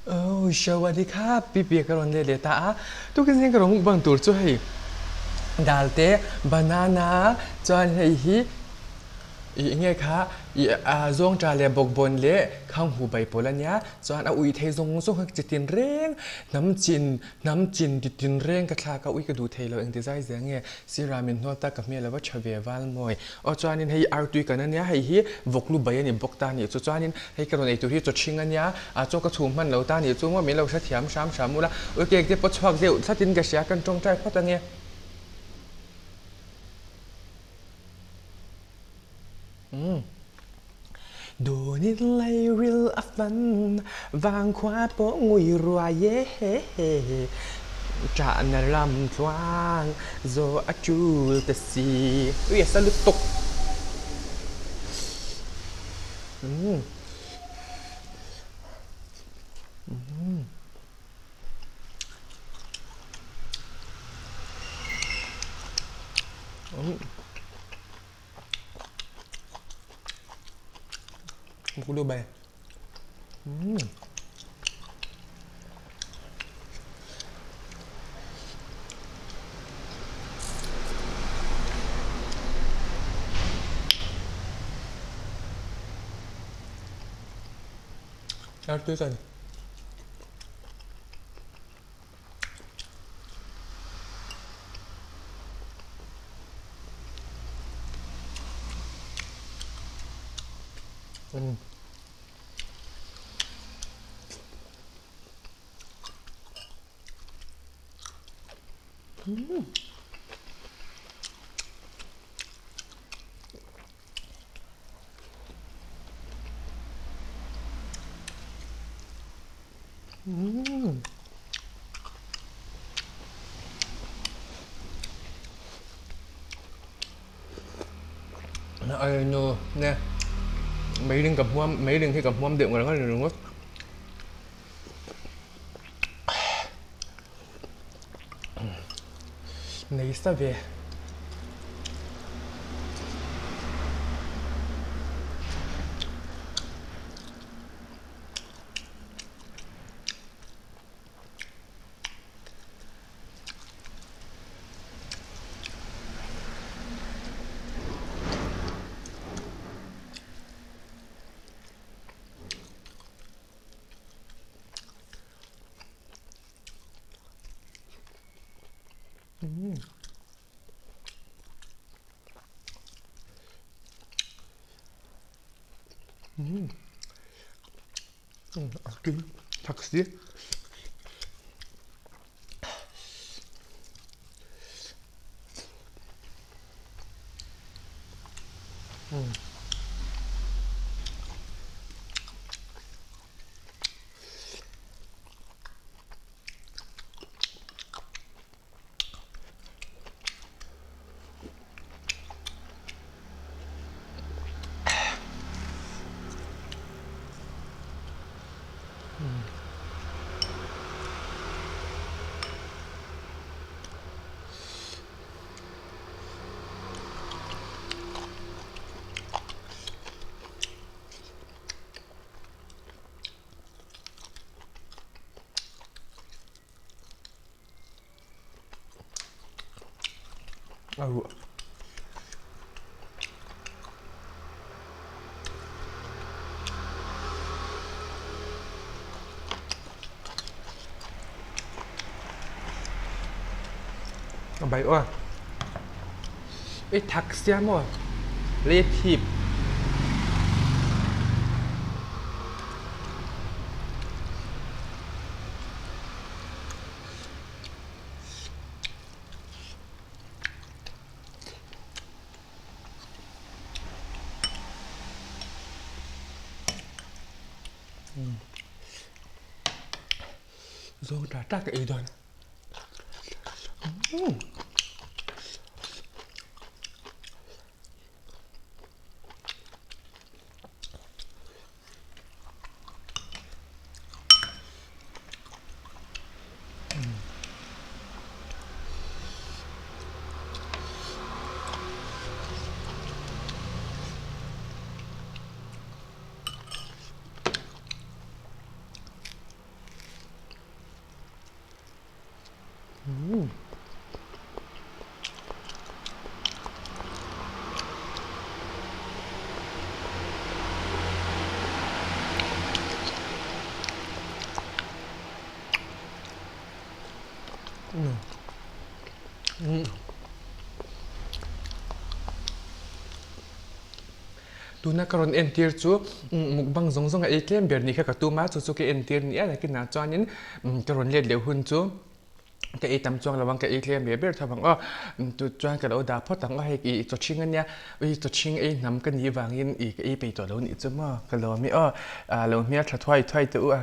Oh Shawadi kha pipi ka rawn let leh ta a, tukin zing ka rawn mukbang tur chu hei dal te banana chuan hei hi ih enge kha ih ah zawngṭah leh bawkbawn leh khanghu bai pawl a nia chuan a ui thei zawng zawng kha chi tin reng hnam chin hnam chin ti tin reng ka thlak a ui ka duh thei lo engti zai zia nge Sirah min hnual ta ka hmel a va tha ve val mawi. Aw chuanin hei artui kan a nia, hei hi vawklu bai a ni bawk ta a nih chu. Chuanin hei ka rawn ei tur hi chaw ṭhing a nia, a chaw ka chhum hman lo ta a nih chu maw min lo hrethiam hram hram ula. Ui cake te pawh chhuak deuh thlatin ka hria, kan tawngtai phawt ange. Umm. Dawnin lairil a fan, vangkhua pawh ngui ruai e. Ṭahna ram tluang zaw a ṭul ta si. Ui a sa lutuk. Umm. Umm. Umm. Dubai. Mm. Artisan. Mm. Mm. Umm. Ai nu nè mấy đứa cầm huam mấy đứa khi cầm huam đều người nó rồi Nei sa ve. Umm. Umm. A kim thak si. Umm. A ruah. A bai aw. I thak sia maw? Le thip. Zawng ṭha ṭak ka ei dawn. Mm. Tuna ka rawn entir chu mukbang zawng zawng a ei tlem ber ni kha ka tum a, chu chu ka entir nia nakinah chuanin ka rawn let leh hun chu ka ei tam chuang lo ang ka ei tlem ve ber tho ang aw chu chuan ka lo dah phawt ang a hei ih chaw chhing ania ui chaw chhing ei hnam ka nih vangin ih ka ei peih tawh lo nih chu maw ka lawm i aw lo hmel tha thuai thuai teh u a.